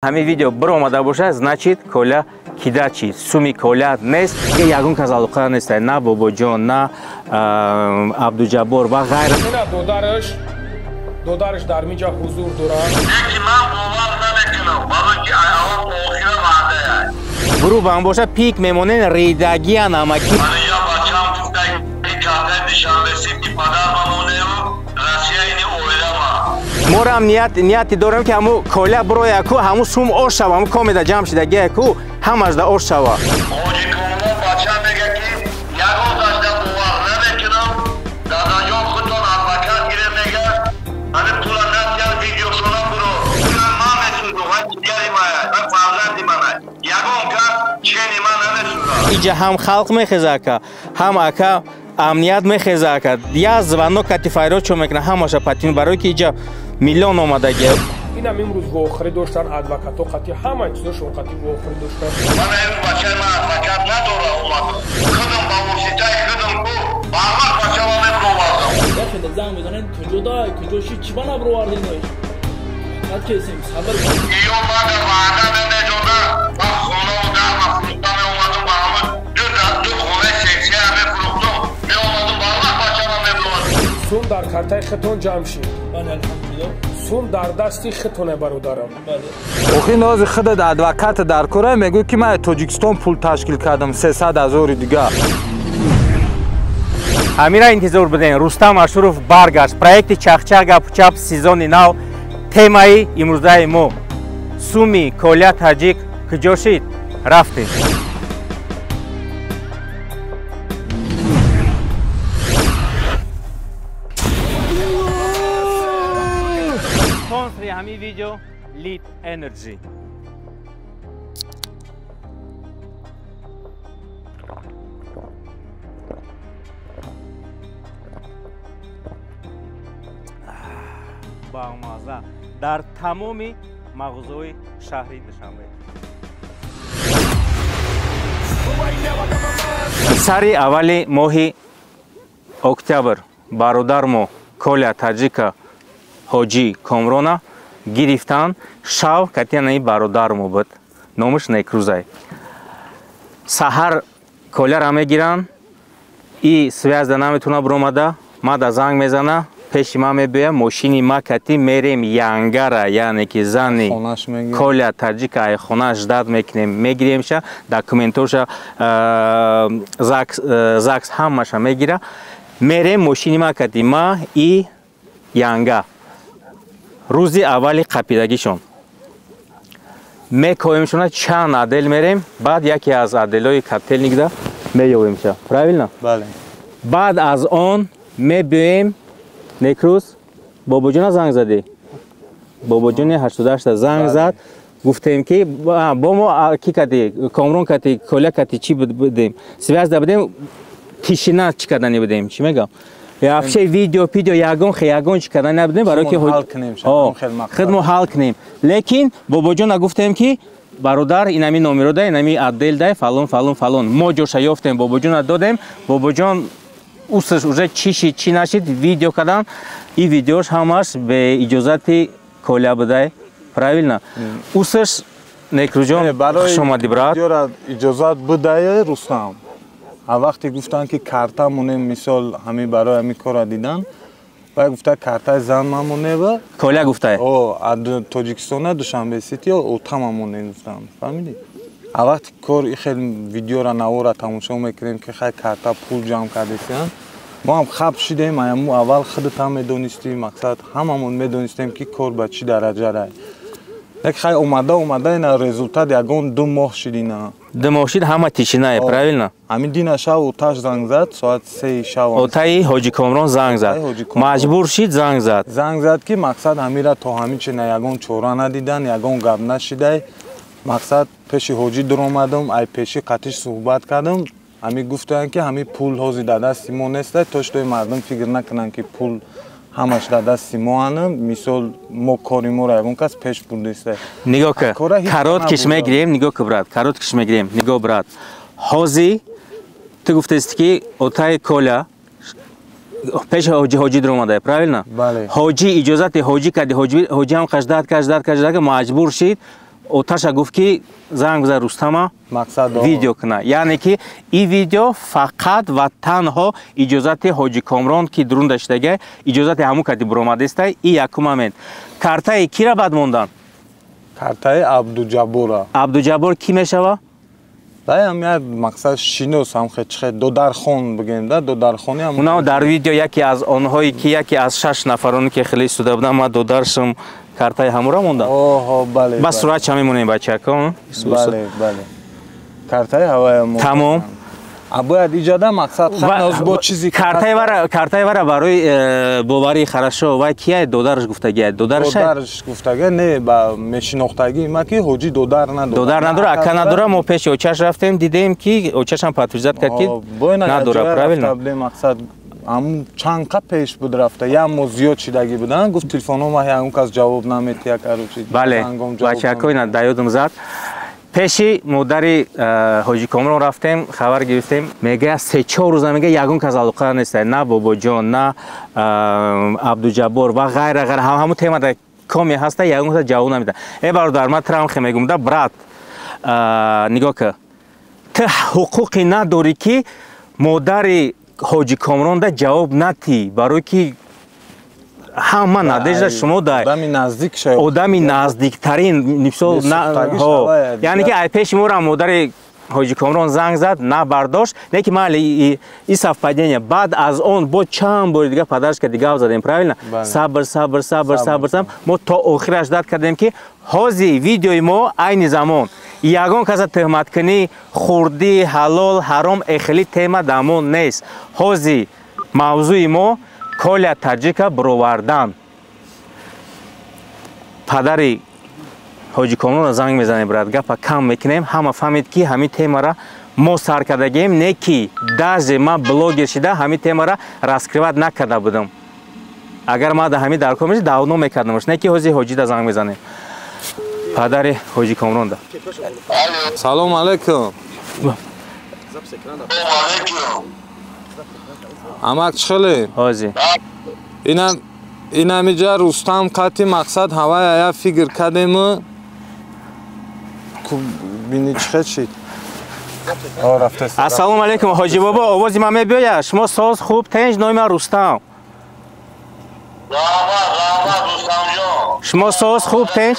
Ҳамин видео биромада бошад, значит Коля кидачи суми Коля нест, ягон кас алоқа нест, на Бобоҷон, на Абдуҷаббор ва ғайра. Ина додараш дар миҷа ҳузур дорад. Лекин ман бовар намекунам, барои ки аввал охира ваъдая. Грубам боша пик мемонен ридагия намаки. Ман я бачам гуфта ки картаи Душанбе Сити падар мамонеу Россия ини оилама. Морам нияти дорем ки ҳаму Коля бироя ку, ҳаму сум ош шава, ҳаму комеда ҷамъ шидагия ку, ҳамаш да ош шава. Ҳоҷи Комрон бача мега ки ягон дашта бовар намекунам, дадаҷон худтон адвокат гире мега, ҳамин пула натиян видеошона биро. Пула ман месӯзам, вай дигари мая, вай фарзанди мана. Ягон кас чени ман намесӯзад. Иҷа ҳам халқ мехеза ака, ҳам ака амният мехеза ака. Я звонок кати файрод чо мекунад, ҳамаша патин, барои ки иҷа миллион омадагия. Инам имрӯз вохӯрӣ доштан адвокатҳо қатъи ҳама чизошон қатъи вохӯрӣ доштан. Ман имрӯз бачаи ман адвокат надора омад. Худам ба воситаи худам ку барвақт бачаро мебировардам. Яхе занг мезанед куҷо дай, куҷо ши, чӣ ба набировардем? Баъд кесем сабр. Ё мада ваъда намедода, ман хонаву дарма фурӯхта меомадам ба ҳама ду хонаи сексия мефурӯхтам, меомадам барвақт бачаро мебировардам. Сум дар картаи худтон ҷамъ шид. Бале, алҳамдулиллоҳ. Сум дар дасти худтоне, бародарам. Охи нози худат адвокат дар кора мегӯй ки ман Тоҷикистон пул ташкил кардам 300 ҳазори дигар. Ҳамира интизор будем. Рустам Ашуров баргашт. Проекти Чахчах гапучап сезони нав. Темаи имрӯзаи мо суми Коля таҷик куҷо шид? Рафтем. Спонсори ҳамин видео Lead Energy. Бамаза дар тамоми мағозаҳои шаҳри Душанбе. Сари аввали моҳи октябр бародар мо Коля таҷика ҳоҷи Комрона гирифтан. Шав катянаи бародар мо буд, номаш Некрузай. Саҳар Коляра мегиранд, и связда наметуна биромада, мада занг мезана, пеши ман мебиёя, мошини ма кати мерем Янгара, яъне ки зани Коля таҷика ай хона ждат мекунем, мегиремша, документоша ЗАГС ҳамаша мегира, мерем мошини ма кати ма и Янга. Рӯзи аввали қапидагишон мекоемшона, чанд отдел мерем, баъд яке аз отделҳои Котельникда меёвемша. Правильно? Бале. Баъд аз он мебиёем. Некрӯз Бобоҷона занг задӣ? Бобоҷони 88 занг зад, гуфтем ки бо мо ки кати Комрон кати Коля кати чӣ будем, связда будем, тишина чӣ кардани будем, чӣ мегам? Вообще видео пидео ягон ягон чӣ кардани набудем, барои ки худмо ҳал кунем. Лекин Бобоҷона гуфтем ки бародар инами номеро дай, инами отдел дай, фалон фалон фалон. Мо ҷоша ёфтем, Бобоҷона додем. Бобоҷон усаш уже чӣ шид, чӣ нашид, видео кардан. И видеош ҳамаш бе иҷозати Коля будай. Правильно? Усаш Некрӯҷон, хуш омадӣ, брат. Видеора иҷозат будай, Рустам. А вақте гуфтанд ки карта монем, мисол ҳами барои ҳами кора дидан, вай гуфта картаи зан мамонева. Коля гуфтай? О, а Тоҷикистона Душанбе Сити ота мамоне гуфтам. Фаҳмидӣ? А вақте кор ихел видеора навора тамошо мекунем ки хай карта пул ҷамъ кардесиян, мо ҳам хаб шидем, аяму аввал худатам медонистӣ, мақсад ҳамамон медонистем ки кор ба чӣ дараҷа рай. Лек хай омада омада ина результат ягон 2 моҳ шид ина. 2 моҳ шид, ҳама тишинае, правильно? Ҳамин дина шав оташ занг зад, соат 3 шав. Отаи ҳоҷи Комрон занг зад. Маҷбур шид, занг зад. Занг зад ки мақсад ҳамира то ҳамин чина ягон чора надидан, ягон гап нашидай. Мақсад пеши ҳоҷӣ дуромадам, ай пеши қатиш суҳбат кардам. Ҳами гуфтанд ки ҳами пул ҳозир дар дасти мо нестай, то шудои мардум фикр накунанд ки пул ҳамаш дар дасти мо анам, мисол мо кори моро ягон кас пеш бурдестай. Нигоҳ ка, короткиш мегирем, нигоҳ ка, брат, короткиш мегирем, нигоҳ, брат. Ҳозир ту гуфтести ки отаи Коля пеш ҳоҷӣ дуромада, правильно? Бале. Ҳоҷӣ иҷозати ҳоҷӣ кади, ҳоҷӣ ҳам қаждат, қаждат, қаждат, маҷбур шид. Оташа гуфт ки занг бизан Рустама видео куна. Яъне ки ин видео фақат ва танҳо иҷозати Ҳоҷи Комрон ки дурун даштага, иҷозати ҳамун кади буромадестай. И якум момент. Картаи кира бад мондан? Картаи Абдуҷаббора. Абдуҷаббор ки мешава? Даям як мақсад шинос ҳам хе додархон бигем да, додархони ҳам. Уна дар видео яке аз онҳое ки яке аз 6 нафароне ки хеле истода буданд, ман додаршам картаи ҳамура монда. Оҳо, бале. Ба сурат ча мемонем бачако? Бале, бале. Картаи ҳавая монда. Тамом. Бояд иҷода мақсад ханос бо чизи картаи вара барои боварии хорошо вай кияй додараш гуфтагия? Додараш додараш гуфтагия не, ба мешинохтагии ма ки ҳоҷи додар надора. Додар надора, ака надора. Мо пеши очаш рафтем, дидем ки очашам подтверждать кард ки надора, правильно? Мақсад ҳамун чанд қа пеш буд рафта, як моҳ зиёд шидагӣ будан, гуфт телефонҳо ма ягон кас ҷавоб наметиҳа, короче. Бале, бачако ина да ёдам зад. Пеши модари Ҳоҷи Комрон рафтем, хабар гирифтем. Мега 3-4 рӯза мега ягон кас алоқа нест, на Бобоҷон, на Абдуҷаббор ва ғайра ғайра. Ҳамун тема дар коме ҳаста, ягон кас ҷавоб намедиҳад. Э бародар, ман трам хе мегум да брат, нигоҳ ка. Ту ҳуқуқе надорӣ ки модари Ҳоҷи Комрон да ҷавоб натӣ, барои ки ҳама надежда шумо дай. Одами наздик шай. Одами наздиктарин, мисол, яъне ки ай пеши моро модари Ҳоҷи Комрон занг зад, набардошт, не ки мали и совпадение. Баъд аз он бо чанд бори дига падарашка дига задем, правильно? Сабр, сабр, сабр, сабр, сабр. Мо то охираш дад кардем ки ҳози видеои мо айни замон ягон каса тӯҳматкунӣ, хурдӣ, ҳалол, ҳаром эхели тема дамон нест. Ҳози мавзӯи мо Коля Таҷика бировардан. Падари Ҳоҷи Комронро занг мезанем, брат, гапа кам мекунем. Ҳама фаҳмид ки ҳамин темара мо сар кардагем, не ки даже ман блогер шида ҳамин темара раскрывать накарда будам. Агар ман да ҳамин даркор мешид, давно мекардамаш. Не ки ҳози Ҳоҷида занг мезанем. Падари Ҳоҷи Комронда. Салом алейкум. Амак чӣ хеле? Ҳози. Ин ҳамиҷа Рустам қати мақсад ҳавай ая фигр кардему бини чӣ хел шид. Ассалому алейкум, Ҳоҷи бобо, овози ман мебиёяд? Шумо соз хуб, тенҷ, номи ман Рустам. Раҳмат, раҳмат, Рустамҷон. Шумо соз хуб, тенҷ?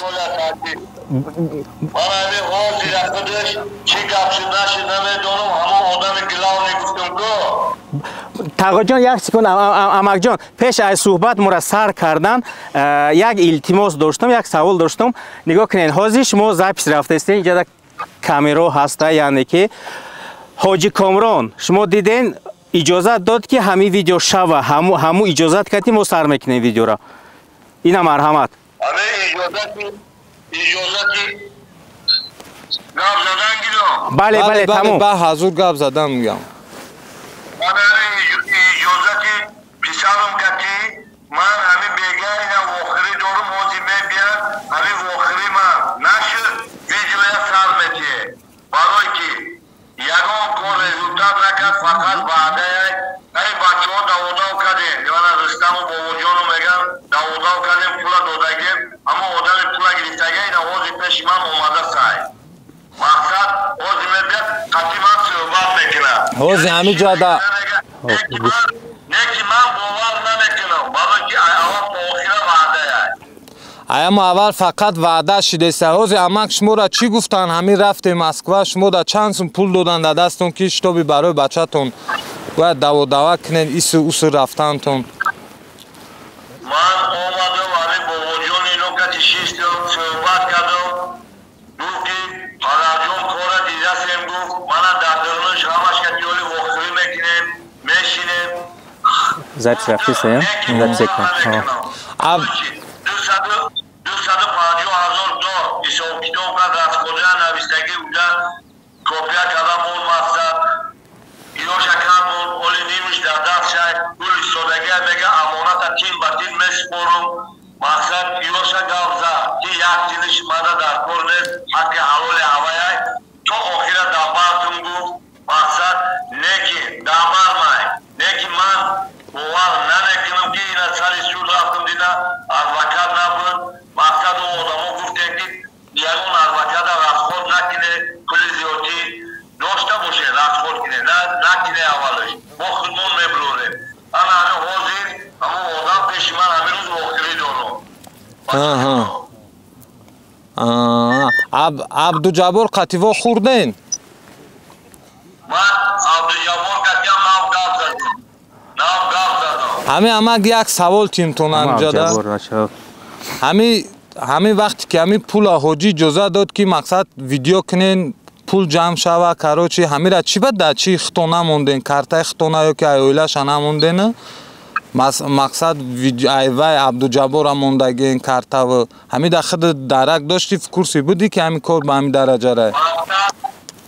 Ман ҳамин ҳозира худаш чӣ гап шуд нашуд намедонам, ҳамон одами главный гуфтум ку. Тағоҷон, як секунд, амакҷон, пеш аз суҳбат моро сар кардан як илтимос доштам, як савол доштам. Нигоҳ кунед, ҳозир шумо запись рафтаистед, инҷа камеро ҳаста, яъне ки Ҳоҷи Комрон, шумо диден, иҷозат дод ки ҳамин видео шава, ҳаму иҷозат кард ки мо сар мекунем видеоро. Ина марҳамат. Иҷозати гап задан гирам. Бале, бале, тамом. Ба ҳазур гап задан мегам. Иҷозати писарам кати ман ҳамин бега ина вохирӣ дорум, ҳозир мебиям, ҳамин вохирӣ ман нашуд, видеоя сар метиҳе. Барои ки ягон кор результат накард, фақат ваъдая ҳамин бачаҳо даводав кардем, мана Рустаму Бобоҷону мегам, даводав кардем, пула додагем, аммо одами пула гирифтага ина ҳозир пеши ман омада сай. Мақсад ҳозир мебиям, қати ман суҳбат мекунам. Ҳозир ҳамин ҷода Не ки ман бовар намекунам, барои ки аввал то охира ваъдая. Аямо аввал фақат ваъда шидеста. Ҳозир амак шуморо чӣ гуфтанд? Ҳамин рафте Москва, шумо да чанд сум пул доданд дар дастон ки шитоби барои бачатон бояд даводава кунед, ису усу рафтантон? Ман омадам, ҳамин Бобоҷон ино кати шиштам, суҳбат кардам, гуфт ки падарҷон кора дидасем, гуфт мана дар дурнуш ҳамаш кати ёли вохӯрӣ мекунем, мешинем. Запись рафтиста, запись экран. 250 000 дор ҳисоб-китоб кард, расходия навистагӣ буда, копия кардам он мақсад. Иёша кард он, оли нимиш дар даст шай, пул истодагия мега амоната тин ба тин месупорум. Мақсад иёша гап зад, ки як тиниш мада дар кор нест, ҳаққи ҳалоли ҳаваяй. То охира дабартум гуфт, мақсад не ки дабармай, не ки ман бовар намекунам ки ина сари суд рафтам, дина адвокат набуд. Мақсад о одамо гуфтем ки ягон адвокат Аҳа. Абдуҷаббор қативо хӯрден? Ман Абдуҷаббор қатиям нав гап задам. Нав гап задам. Ҳами амак як савол тимтон анҷода. Ҳами вақте ки ҳами пула ҳоҷӣ иҷоза дод ки мақсад видео кунен, пул ҷамъ шава, короче, ҳамира чӣ ба да чӣ хито намонден, картаи хито на ё ки ай оилаша намонден? Мақсад айвай Абдуҷаббора мондагин картаву ҳами да худ дарак дошти, в курсе будӣ ки ҳами кор ба ҳами дараҷа рай?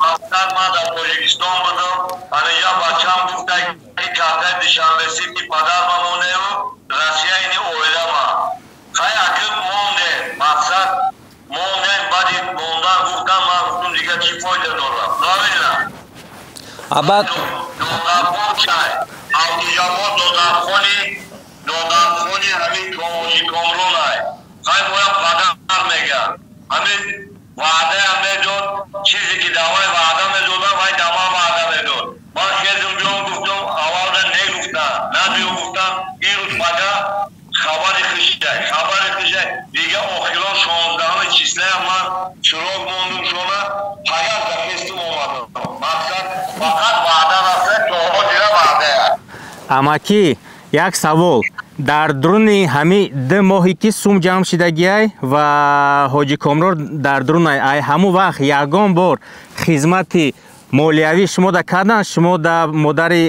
Мақсад ман дар Тоҷикистон будам, ҳаминҷа бачам гуфта ки картаи Душанбе Сити падар ба монеу Россия ини оилама. Хай акиб мондем, мақсад мондем, баъди мондан гуфтам ман гуфтам дигар чӣ фоида дорам, правильно? Абад Додархон чай, Абдуҷаббор додархони ҳамин Ҳоҷи Комронай. Хай моя падар мега. Ҳамин ваъдаям медод, чизе ки давай ваъда медодам, вай дама ваъда медод. Ман хезм биём гуфтам, аввалда негуфтам, набиё гуфтам, ин рӯз пага хабари хишай, хабари хишай. Дига охирон 16 числаям ман чироғ мондум шона, пага захестум омадам. Мақсад фақат ваъда рафта, то ҳозира ваъдая. Амакӣ, як савол. Дар дуруни ҳами 2 моҳе ки сум ҷамъ шидагиай ва ҳоҷи Комрон дар дурунай, ай ҳамун вақт ягон бор хизмати молиявӣ шумо да кардан, шумо да модари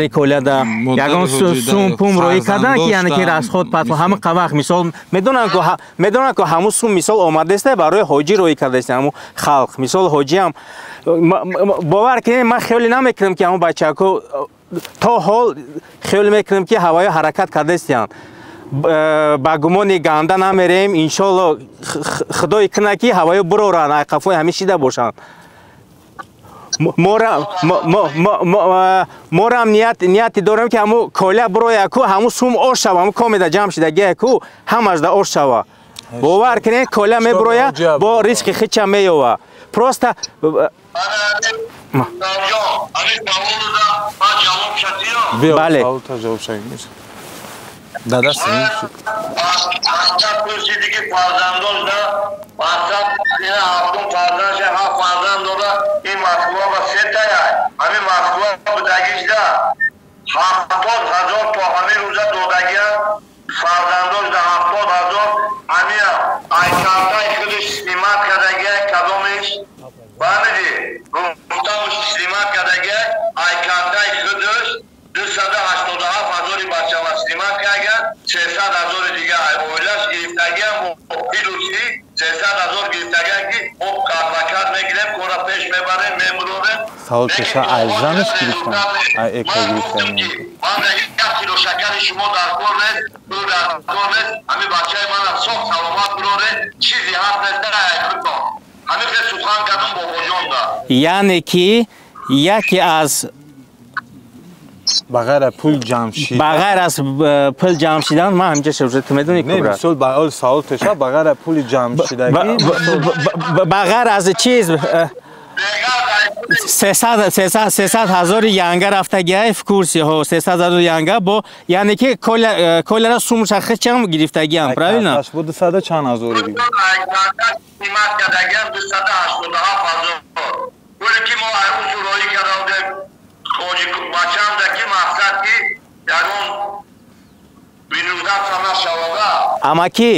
коляда ягон сум пум роӣ кардан ки яъне ки расход пас ҳама вақт мисол медонам ку ҳамун сум мисол омадааст барои ҳоҷӣ роӣ кардааст ҳамун халқ. Мисол ҳоҷиам бовар кунед, ман хиёле намекунам ки ҳамун бачако то ҳол хиёл мекунам ки ҳавоё ҳаракат кардаистянд. Ба гумони ганда намерем, иншоалло худое кунад ки ҳавоё буроранд, ай қафои ҳамин шида бошанд. Морам нияти дорам ки ҳамун коля буроя ку, ҳамун сум ош шава, ҳамун комеда ҷамъ шидагия ку, ҳамаш да ош шава. Бовар кунед, коля мебуроя, бо ризқи хича меёва. Просто бале. Дада син шуд. Мақсад пурсиди ки фарзандон да, мақсад ина ҳафтум фарзандша ҳафт фарзанд дора, ин Москва ба сетая, ҳамин Москва будагиш да 70 000 то ҳамин рӯза додагия фарзандош да 70 000 ҳамия ай картаи худаш снимат кардагия, кадомиш фаҳмидӣ? Гуфтамш снимат кардагия, ай картаи худаш 287 000 бачама снимат карда, 300 000 дига ай оилаш гирифтагиам бо плюси 300 000 гирифтагиам ки мо адвокат мегирем, кора пеш мебарем, мемурорем. Савол пеша ай занаш гирифтан, ай эка гирифтан. Ман як кило шакари шумо дар кор нест, пул дар кор нест, ҳамин бачаи мана соф саломат буроре, чизе ҳаст нест, ай худтон. Ҳамин хел сухан кардам бобоҷонда. Яъне ки яке аз ба ғайр аз пул ҷамъ шидан, ба ғайр аз пул ҷамъ шидан, ман ҳаминҷа шавҷа ту медонӣ ку? Не, мисол ба ол савол теша, ба ғайр аз пули ҷамъ шидагӣ, ба ғайр аз чиз 300 000 янга рафтагиай в курсе, ҳо 300 000 янга бо, яъне ки коляра сумша хичам гирифтагиам, правильно? Бо 200 чанд ҳазори дига? Снимат кардагиам 287 000. Пуле ки мо ай усу роӣ карда будем хоҷи бачаамда ки мақсад ки ягон бинудатса нашавада. Амакӣ,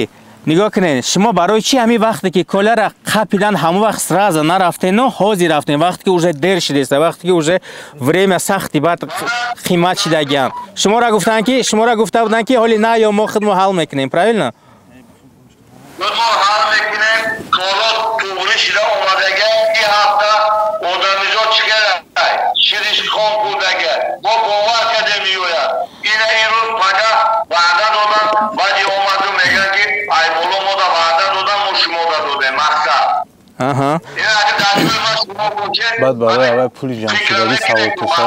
нигоҳ кунед, шумо барои чӣ ҳамин вақте ки коляра қапидан ҳамон вақт сразу нарафтену ҳозир рафтем, вақте ки уже дер шидеста, вақте ки уже время сахти баъд қимат шидагиам. Шуморо гуфтанд ки, шуморо гуфта буданд ки ҳоли на ё мо худмо ҳал мекунем, правильно? Мо ҳал мекунем, коро туғри шида омадага, ин ҳафта одамизод чӣ кардай? Шириш хон хӯрдага. Мо бовар кардем меояд. Ина ин рӯз пага ваъда додам, баъди омаду мегӯянд ки ай боло мо да ваъда додам, мо шумо да додем, мақсад. Ина агар дар ҷои ман шумо бошед, баъд барои аввал пули ҷамъшудагӣ савол теша,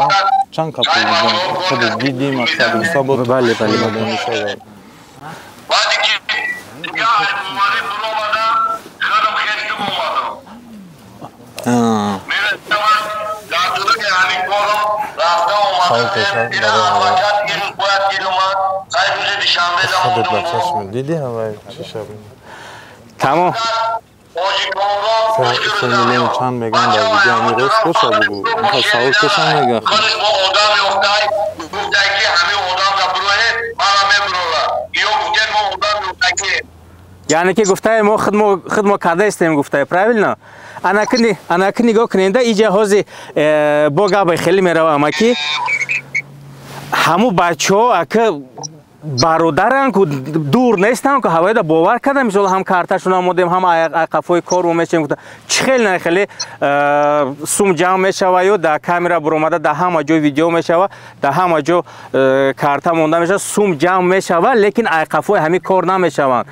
чанд ка пули ҷамъ худ дидӣ, мақсад гуфта бо бале, бале. Баъди ки дига ай боварӣ буромадам, худам хестум омадам. Мерасавам дар дуруни ҳамин корам рафта омадам, ина адвокат ирӯз бояд гирумад, сай рӯзи Душанбе Худат ба чашм дидӣ ҳавай чӣ шаб. Тамом. Се миллион чанд меган дар видео ҳамин рост боша бугу. Мехоҳ савол кешам меган. Худаш бо одам ёфтай, гуфтай ки ҳамин одам да буроҳе, мана мебурора. Ё гуфтен мо одам ёфтай ки Яъне ки гуфтае мо худ мо кардаистем, гуфтае, правильно? Анаки нигоҳ куненда, иҷа ҳози бо гапи хеле мерава, амаки ҳаму бачаҳо ака бародаран ку, дур нестан ку, ҳавояда бовар кардам. Мисол, ҳам карташона модем, ҳам қафои кор мешем. Гуфта чӣ хел на хеле сум ҷамъ мешава ё дар камера буромада, дар ҳама ҷо видео мешава, дар ҳама ҷо карта монда мешава, сум ҷамъ мешава, лекин айқафои ҳамин кор намешаванд.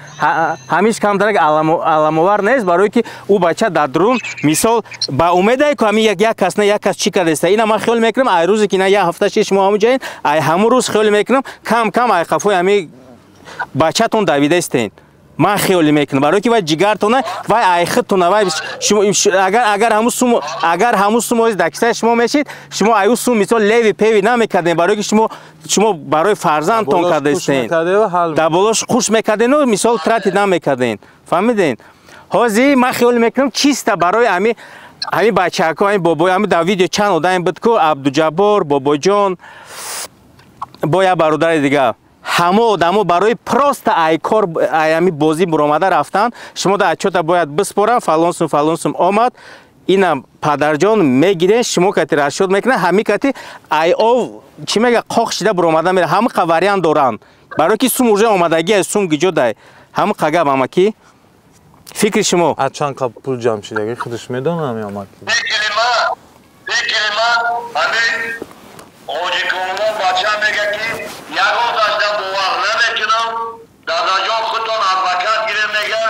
Ҳамиш камтарак аламовар нест, барое ки ӯ бача дар дурун, мисол, ба умедае ку ҳамин як кас на як кас чӣ кардаиста. Ина ман хиёл мекунам, ай рӯзе ки на як ҳафта шиш моҳ ҳамун ҷаин, ай ҳамун рӯз хиёл мекунам, кам кам айқафои ҳамин бачатон давидаистен. Ман хиёле мекунам, барое ки вай ҷигартона, вай айхитона, вай агар ҳамун сум, агар ҳамун сум ози дар кисаи шумо мешид, шумо аю сум, мисол, леви певи намекардем, барое ки шумо барои фарзандтон кардаистен, дар болош хуш мекардену, мисол, тратить намекарден. Фаҳмиден? Ҳозир ман хиёл мекунам, чиста барои ҳами бачаҳако, ҳами бобои, ҳами дар видео чанд одаме буд ку: Абдуҷаббор, Бобоҷон, бо як бародари дигар. Ҳамо одамо барои просто ай кор, ай ҳами бозӣ буромада рафтан. Шумо да отчёта бояд биспорам, фалон сум, фалон сум омад, инам падарҷон мегирен, шумо кати расчёт мекунад, ҳами кати ай ов чӣ мега, қоқ шида буромада мера. Ҳамақа вариант доранд, барое ки сум уже омадагӣ, сум гиҷодай. Ҳамақа гап, амаки, фикри шумо? А чанд қаб пул ҷамъ шидаги худаш медонам, амаки? Фикри ман ҳамин ҳоҷиконон бача мега ки ягон ташда бовар намекунам, дадаҷон, худтон адвокат гире, мега,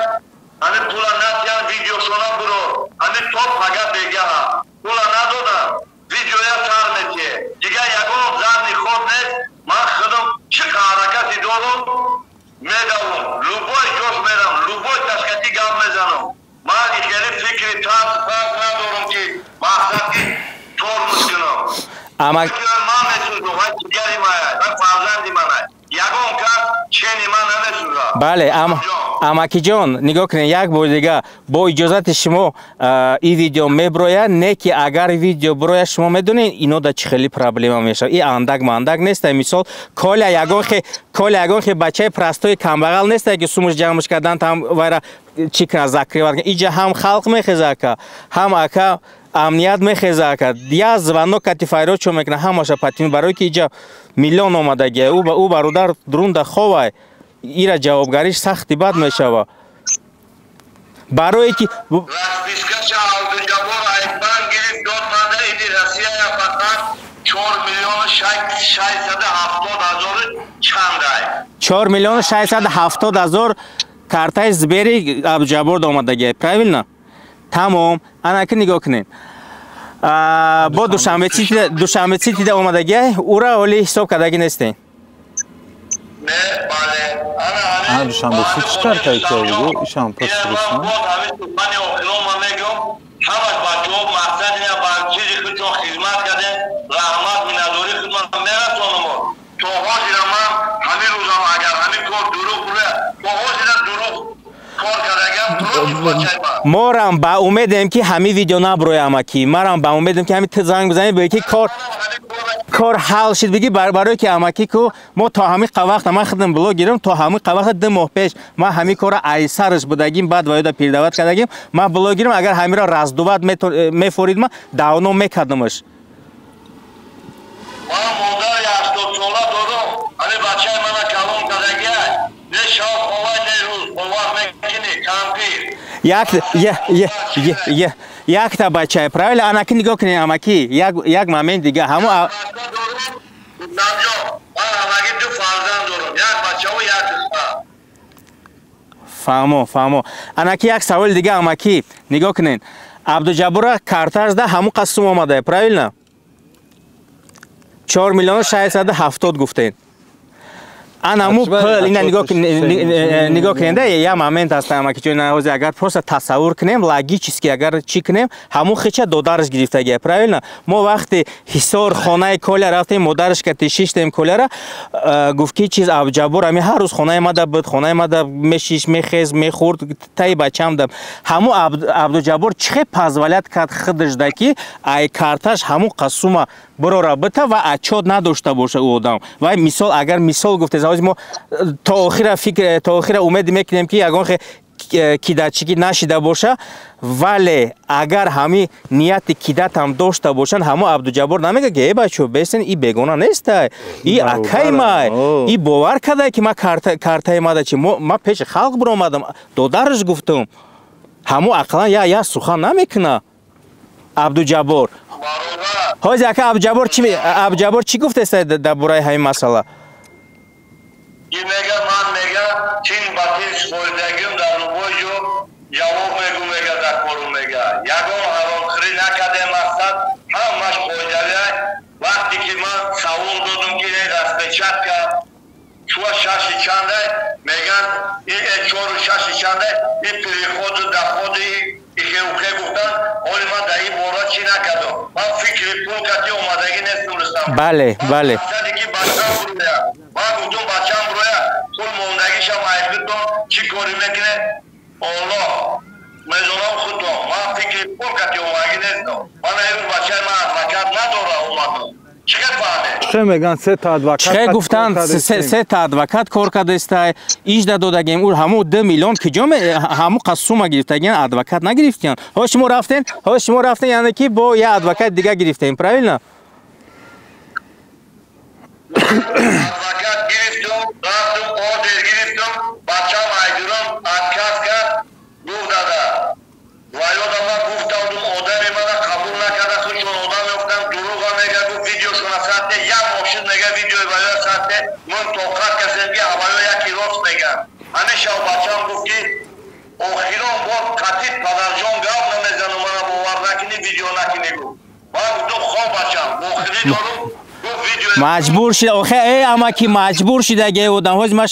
ҳамин пула натиян, видеошона буро, ҳамин то пага бегаҳа пула надодам, видеоя сар метие, дигар ягон задний ход нест. Ман худам чӣ ҳаракати дорум, медавам, любой ҷош мерам, любой ташкати гап мезанам. Ман хеле фикри тарс фарқ надорам ки мақсад ки тормоз кунам. Ама ман месӯзам, вай ҷигари мая, вай фарзанди манай, ягон кас чени ман намесӯзад. Бале, амакиҷон, нигоҳ кунед, як бори дига бо иҷозати шумо ин видео меброяд, не ки агар видео бирояд, шумо медонед, ино да чӣ хели проблема мешавад. И андак мандак неста. Мисол, коля ягон хе, коля ягон хе бачаи простой камбағал неста, ки сумуш ҷамъш кардан там вайра чӣ кунад, закрывать. Иҷа ҳам халқ мехеза, ака, ҳам ака амният мехеза, ака я звонок кати файрод чо мекунад, ҳамаша патин, барое ки иҷа миллион омадагия. Ӯ бародар дурунда ховай, ира ҷавобгариш сахти бад мешава, барое ки Распискаша Абдуҷаббор Айбан гирифт, дод манда, иди Россияя фақат 4 670 000 чандай. 4 670 000 картаи Сбери Абдуҷаббор омадагия, правильно? Тамом. Анаки нигоҳ кунед, бо Душанбе Ситида омадагия, ура ҳоли ҳисоб кардагӣ нестем. Не, бале. Ана Душанбе Сити чӣ картаи ки бугу, ишам пурсидисам. Мани охирон мегӯм, ҳамаш бачаҳо мақсад ина ба чизи худшон хизмат кардем, раҳмат, миннатдории худман мерасонам. То ҳозира ман ҳамин рӯзам, агар ҳамин кор дурӯғ буда, то ҳозира дурӯғ кор кардагам против бачаи ман. Морам ба умедем, ки ҳамин видео наброя, амаки. Марам ба умедем, ки ҳамин занг бизанӣ, бигӯӣ, ки кор ҳал шид, бигӣ, барое ки амаки ку мо то ҳамин вақта, ман худам блогерам, то ҳамин вақта, 2 моҳ пеш ман ҳамин кора айсараш будагим, баъд ваёда передавать кардагим. Ман блогерам, агар ҳаминро раздувать мефорид, ман давно мекардамаш. Ман модари 80сола дорам, ҳамин бачаи мана калон кардагиай, не шаб ховай, не рӯз, бовар мекунӣ, кампир. Як якта бачае, правильно? Анаки нигоҳ кунед, амаки, як момент дига ҳамо Намҷон, ман ҳамагӣ ду фарзанд дорам, як бачаву як духтар. Фаҳмо, фаҳмо. Анаки як саволи дига, амаки, нигоҳ кунед, Абдуҷаббора карташ да ҳамон қад сум омадае, правильно? 4 670 гуфтед. Анаму пул ина нигоҳ кунем, я момент аст, амаки ҷон, ҳозир агар просто тасаввур кунем, логически агар чӣ кунем, ҳамун хича додараш гирифтагия, правильно? Мо вақте Ҳисор хонаи Коля рафтем, модараш кати шиштем, Коляра гуфт, ки чиз Абҷаббор ами ҳар рӯз хонаи мада буд, хонаи мада мешиш, мехез, мехӯрд, таи бачам да. Ҳамун Абдуҷаббор чӣ хел позволять кард худаш да, ки ай карташ ҳамун қасума бирора бита ва отчёт надошта боша ӯ одам? Вай мисол, агар мисол гуфтез, ҳозир мо то охира фикр, то охира умед мекунем, ки ягон хе кидачигӣ нашида боша, вале агар ҳами нияти кидатам дошта бошанд, ҳамо Абдуҷаббор намега, ки э, бачо, бесен, и бегона нестай, и акай май, и бовар кардай, ки ма картаи мада чи ма пеши халқ биромадам, додараш гуфтум, ҳамо ақаллан я сухан намекуна Абдуҷаббор. Ҳозир ака Абдуҷаббор чӣ гуфтеста дар бораи ҳамин масъала? Ки мега, ман мега, чин ба тин супоридагим, дар любой ҷо ҷавоб мегу, мега, дар кору мега, ягон ҳаромхӯрӣ накардем, мақсад ҳамаш қоидавия. Вақте ки ман савол додум, ки распечатка чуа шаши чандай меган, чору шаши чандай, и приходу доходи ихеухе гуфтан, ҳоли ман дар ин бора чӣ накардам, ман фикри пул кати омадагӣ нестум, Рустам. бале бале Мақсаде ки бачам буроя, ман гуфтум, бачам буроя, пул мондагишам айбитон, чӣ корӣ мекунед, Оллоҳ медонам худтон. Ман фикри пул кати омадагӣ нестам. Ман имрӯз бачаи ман адвокат надора омадам. Чӣ хел фаҳмед? Чӣ меган, сета адвокат? Чӣ гуфтанд, сета адвокат кор кардастай, ижда додагем, ӯ ҳамун 2 миллион киҷо ҳамун қасума гирифтагиан, адвокат нагирифтиян. Ҳоз шумо рафтен, яъне ки бо як адвокат дига гирифтем, правильно? Адвокат гирифтум, рафтум, ордер гирифтум, бачам айдурам отказ кард, гуфт: «Дада, ваёда ман гуфтам, одами мана қабул накарда, худшон одам ёфтам, дурӯға мега». Гуфт: «Видеошона сатте, як мошин», мега, «видеои ваё сатте, ман тоқат касем, ки аваё яки рост меган». Ҳамин шав бачам гуфт, ки охирон бор қатиб падарҷон гап намезану, мана бовар накунӣ, видео накунӣ, гуфт. Ман гуфтум: «Хоб, бачам, охирӣ дорум». Маҷбур шида охе, э, амаки, маҷбур шидаге одам. Ҳозир ман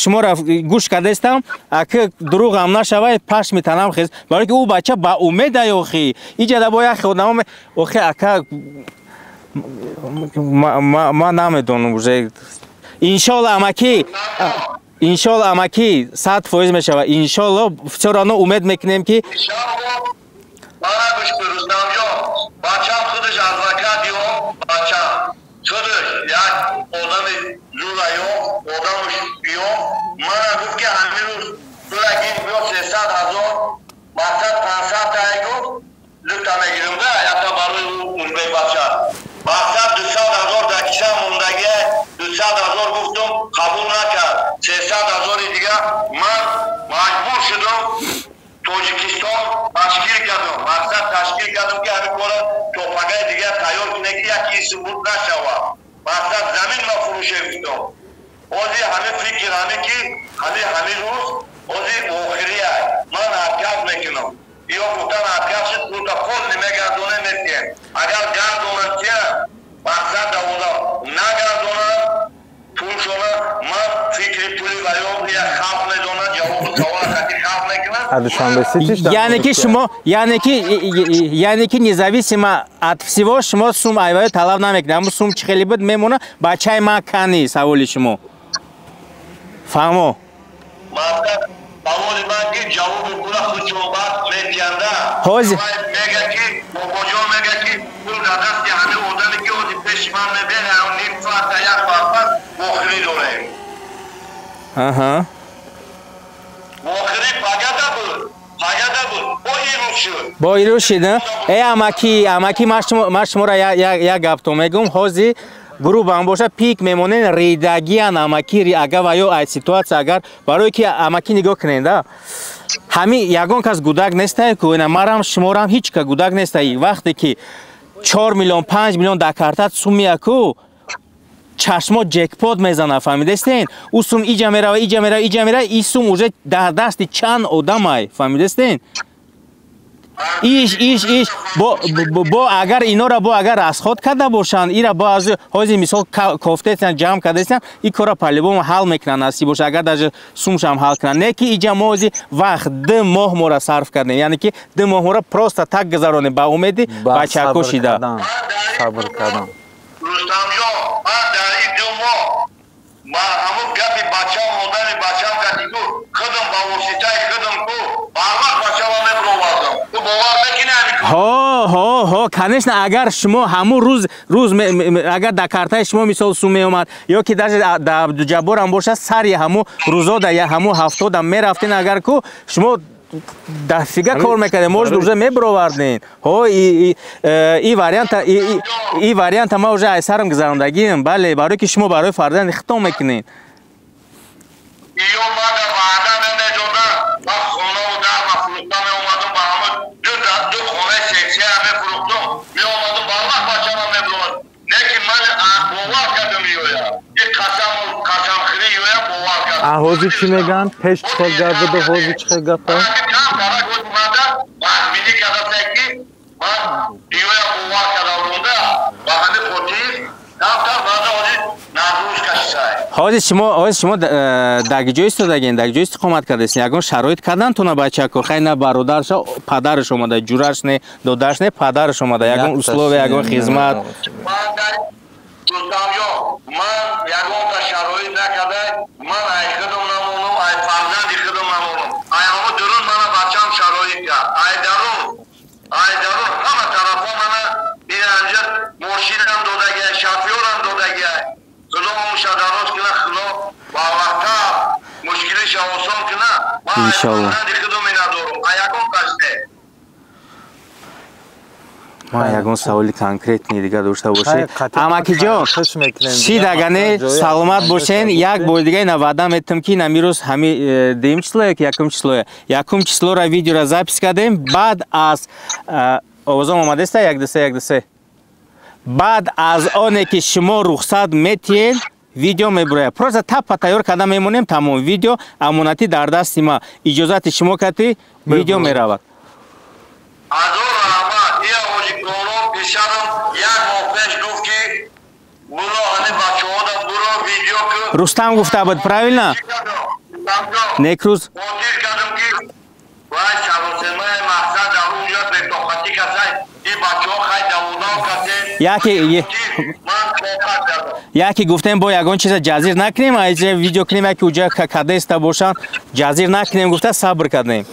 шуморо гӯш кардастам, аки дурӯғам нашавай, пашми танам хез, барои ки ӯ бача ба умедай. Охи иҷада бо як одам, охи ака, ман намедонам уже. Иншолло, амаки, иншолло, амаки, 100% мешава, иншолло. Всё равно умед мекунем, ки Бачам худаш адвокат ё бачам худаш як одами зура ё одамш ё мана гуфт, ки ҳамин рӯз пулагин биё, 300 000, мақсад 500 тай, гуфт, дута мегирам да, якта барои узбек бача, мақсад 200 000 дар киса мондагия, 200 000 гуфтум, қабул накард, 300 000-и дига ман маҷбур шудам, Тоҷикистон ташкил кардам, мақсад ташкил кардам, ки ҳамин кора то пагаи дигар тайёр куне, ки яки субут нашавад, мақсад замин ма фурӯше гуфтам. Ҳозир ҳамин фикр, ҳамин ки ҳамин рӯз ҳозир охирия, ман отказ мекунам. Ё гуфтан, отказ шуд, пулта пол мегардоне, метиҳем. Агар гардонам, тия, мақсад давода нагардонам пулшона, ман фикри пули ваё як халқ медонад, ҷавобу савола хати халқ мекунад. Яъне ки шумо, яъне ки независимо от всего шумо сум айваё талаб намекунед, ҳамун сум чӣ хеле буд, мемона. Бачаи ман кани, саволи шумо фаҳмо. Саволи ман ки ҷавоби пула худшон баъд метиҳанда. Ҳозир мега, ки бобоҷон мега, ки пул дар дасти ҳамин одаме, ки ҳозир пеши ман мебеҳа, ним соата, як соат пас вохирӣ дорем. Вохирӣ пагада буд, пагада буд, бо ирӯз шуд. Бо ирӯз шуд. Э, амаки, ман шуморо як гаптон мегӯм. Ҳозир грубо ам боша, пик мемонен, ридагиян, амаки, агар ва ё ай ситуация, агар барое ки, амаки, нигоҳ кунед да, ҳами ягон кас гудак нестай ку, ина марам, шуморам, ҳеҷ ка гудак нестай. Вақте ки 4 миллион, 5 миллион дар картат сумия ку, чашмо ҷекпот мезана, фаҳмидестен? Ӯ сум иҷа мерава, иҷа мерава, иҷа мерава, и сум уже дар дасти чанд одамай, фаҳмидестен? Иш бо агар инора бо агар расход карда бошанд, ира бо аз ҳозир мисол кофтесян, ҷамъ кардасян, ин кора по-любому ҳал мекунанд, насиб боша, агар даже сумшам ҳал кунанд. Не ки иҷа мо ҳозир вақт 2 моҳ мора сарф кардем, яъне ки 2 моҳ мора просто так гузаронем ба умеди бачако шида. Сабр кардан. Рустамҷон, ман дар ин 2 моҳ ман ҳамун гапи бачам, модари бачам катигу худам ба воситаи худам ку барвақт бачама мебировардам. Ту бовар мекунӣ ҳамин кор? Ҳо, конечно, агар шумо ҳамун рӯз агар дар картаи шумо мисол сум меомад, ё ки даже дар Абдуҷабборам бошад, сари ҳамун рӯзода я ҳамун ҳафтода мерафтен, агар ку шумо дафига кор мекардем, может, уже мебировардем. Ҳо, и варианта ма уже айсарам гузарондагиам. Бале, барои ки шумо барои фарзанди хитом мекунед. Ё мада ваъда намедодам, ман хонаву дарма фурӯхта меомадам, ба ҳама ду хонаи сексия мефурӯхтам, меомадам, ба вақт бачама мебировардам. Не ки ман бовар кардам ёя. И қасаму қасамхӯрӣ ёя бовар кардам. А ҳозир чӣ мегӯянд? Пеш чӣ хел гап буду, ҳозир чӣ хел гапа? Ҳозир шумо дар ҷо истодагин, дар ҷо истиқомат кардастин, ягон шароит кардан туна бачако? Хай, на бародарша, падараш омада, ҷураш не, додараш не, падараш омада, ягон условия, ягон хизмат? Рустамҷон, ман ягонта шароит накарда, ман ай худам намонам, ай фарзанди худам намонам. Ай ҳамо дурун мана бачам шароит кард. Ай дарун ҳама тарафо мана инанҷа мошинам додагиай, шофёрам додагиай. Худо умша дароз кина, Худо ба вақта мушкилиша осон кина. Ман ай фарзанди худам надорам, ай ягон кас не. Ман ягон саволи конкретни дига дошта бошед. Амакиҷон, чӣ дагане, саломат бошен. Як бори дига ина ваъда метам, ки ина мирӯз ҳами дуюм числое ки якум числое, якум числоро видеоро запись кардем, баъд аз овозом омадеста 1 2 3 1 2 3. Баъд аз оне ки шумо рухсат метиҳед, видео мебурояд. Просто тапа тайёр карда мемонем, тамом, видео амонатӣ дар дасти ма. Иҷозати шумо кати видео меравад. Азор раҳмат, ия ҳоҷикорон пешарам як моҳ пеш гуфт, ки буро ҳани бачаҳода буро видео ку. Рустам гуфта буд, правильно? Некрӯз хотир кардам, ки вай саросемаи мақсад дар унҷо бетоқатӣ касай, ин бачаҳо хай даводав касе. Яке гуфтем, бо ягон чиза ҷазир накунем, айҷа видео кунем, яке уҷа кадеста бошанд, ҷазир накунем гуфта сабр кардем.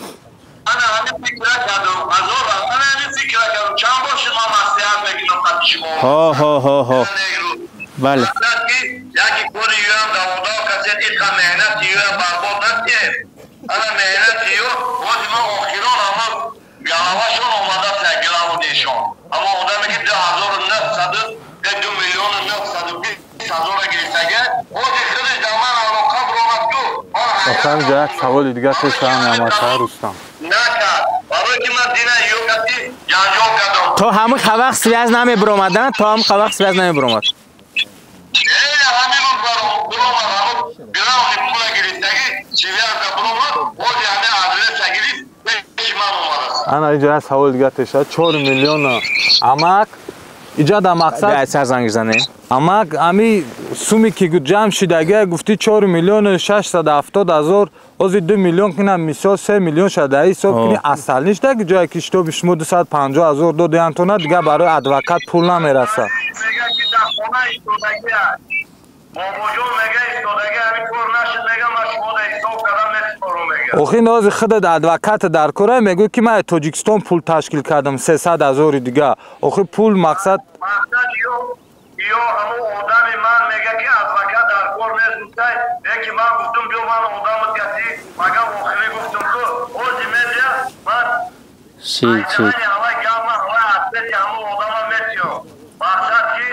Ана ҳамин фикра кардам, азор, ана ҳамин фикра кардам. Чанд бор шуд ман маслиҳат мекунам қати шумо. Ҳо. Бале. Ки яке кори юям даводав касед, иқа меҳнати юям барбод накунем. Ана меҳнати ю, бози ман охирон ҳама галавашон омадааст, галавудешон. Аммо одаме ки 2900, 2 миллиону 920 ҳазора гирифтага, бози худаш дар ман алоқа биромад ку. Охирам ҷо як саволи дига пешам амаша Рустам. Накард. Барои ки ман дина ё кати ҷанҷол кардам. То ҳамин вақт связь намебиромад, то ҳамин вақт связь намебиромад. Ҳамин рӯз биромад, ҳамин грауни пула гирифтагӣ, связь биромад, бози ҳамин адреса гирифт, пеши ман омадааст. Ана иҷо як саволи дига теша, 4 миллиона амак иҷа дар мақсад сар занг занем. Амак ами суми ки ҷамъ шидагия гуфти 4 миллиону 670 ҳазор, ҳозир 2 миллион кунам, мисол 3 миллион шуда, ҳисоб кунӣ асал ништа ки ҷое ки шитоби шумо 250 ҳазор додиям тона, дига барои адвокат пул намерасад. Мега ки дар хона истодагия. Бобоҷон мега истодагия, ҳамин кор нашуд, мега ман шумо да ҳисоб кардам месупорам мега. Охи нози худат адвокат дар кора мегӯй ки ман Тоҷикистон пул ташкил кардам 300 ҳазори дига. Охи пул мақсад ё ҳамон одами ман мега ки адвокат дар кор нест гуфтай, яки ман гуфтум биё ман одамат кати, магам охири гуфтум ку ҳози медия ман чи ҳавай гап ман ҳавай асбети ҳамон одама метиём. Мақсад ки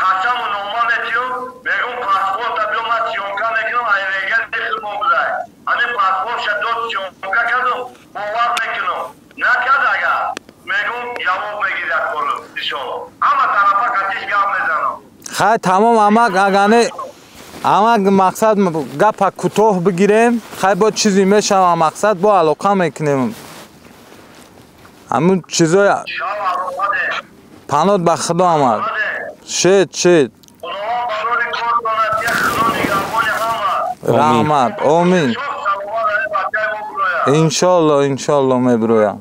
қасаму нома метиём, мегӯм паспорта биё ман съёмка мекунам, айрега хидмон бизай. Ҳамин паспортша дод съёмка кардум, бовар мекунам. Накард агар мегӯм ҷавоб мегирад кору иншолло. Ҳама тарафа қатиш гап мезанам. Хай тамом амак, агане амак мақсад гапа кӯтоҳ бигирем, хай бо чизе мешава мақсад бо алоқа мекунем. Ҳамун чизои панот ба худо омад. Шед, шед. Раҳмат, омин. Иншоалло, иншоалло мебироям.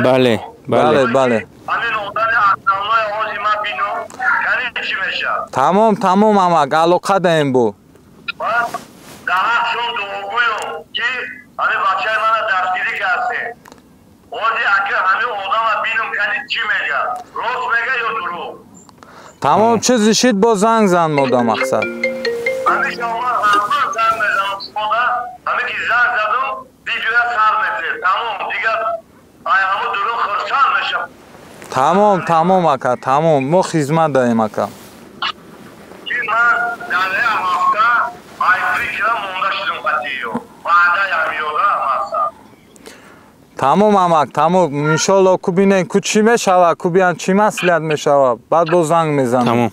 Бале, бале, бале. Тамом, тамом амак, алоқа даем бу. Тамом, чизи шид бо занг зан мода мақсад. Тамом, тамом ака, тамом. Мо хизмат даем ака. Тамом амак, тамом. Иншоалло ку бинем ку чӣ мешава, ку биян чӣ маслиҳат мешава. Баъд боз занг мезанам. Тамом.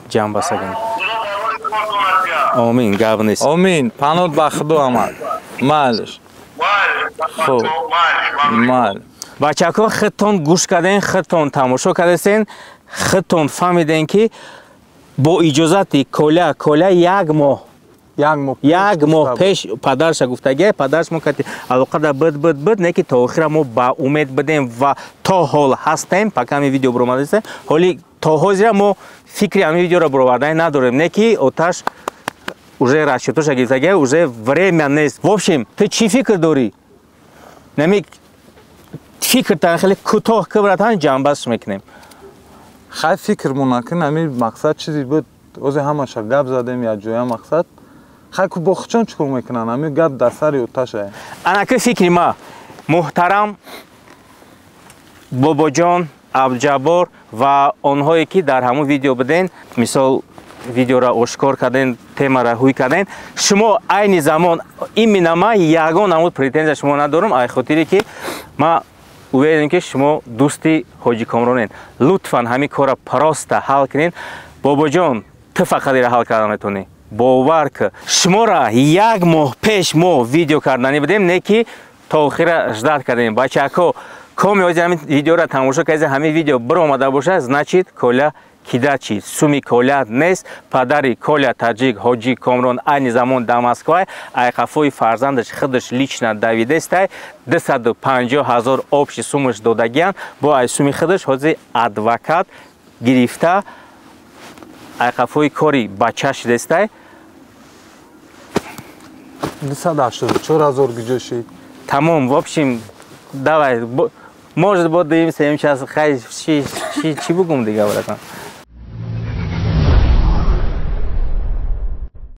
Ҷамъ басаган. Омин, гап нест. Омин. Панот ба худо амак. Майлиш. Хуб. Майл. Бачако худтон гӯш карден, худтон тамошо кардесен, худтон фаҳмиден ки бо иҷозати Коля, Коля як моҳ як моҳ пеш падарша гуфтагия, падарш мо кати алоқа да буд, буд, буд, не ки то охира мо ба умед будем ва то ҳол ҳастем, пока ҳамин видео баромадааст. Ҳоли то ҳозира мо фикри ҳамин видеоро баровардан надорем, не ки оташ уже расчётоша гирифтагия, уже время нест. В общем, ту чӣ фикр дорӣ? Нами фикртан хеле кӯтоҳ кибратан ҷамъбаст мекунем. Хай фикр монакун, ҳамин мақсад чизи буд, озе ҳамаша гап задем як ҷоя мақсад. Хай ку бо хучон чӣ кор мекунанд? Ҳамин гап дар сари оташа. Анаки фикри ма, муҳтарам Бобоҷон, Абдуҷаббор ва онҳое ки дар ҳамон видео буден, мисол видеоро ошкор карден, темаро ҳуй карден, шумо айни замон именно ма ягон намуд претензия шумо надорам, ай хотире ки ма уверен ки шумо дӯсти Ҳоҷи Комронен. Лутфан ҳамин корро просто ҳал кунед. Бобоҷон, ту фақат ира ҳал карда метавонӣ. Бовар ки шуморо як моҳ пеш мо видео карданӣ будем, не ки то охира ждат кардем. Бачако, коми ҳозир ҳамин видеоро тамошо кардед, ҳамин видео биромада бошад, значит Коля кидачи, суми Коля нест. Падари Коля таҷик Ҳоҷи Комрон айни замон дар Москва, айқафои фарзандаш худаш лично давидестай, 250 000 общий сумаш додагиян, бо ай суми худаш ҳозир адвокат гирифта айқафои кори бача шидестай. 284 000 гиҷо шид. Тамом, в общем, давай, может, бо дуюм сеюм час, хай, чӣ бугум дига, братан?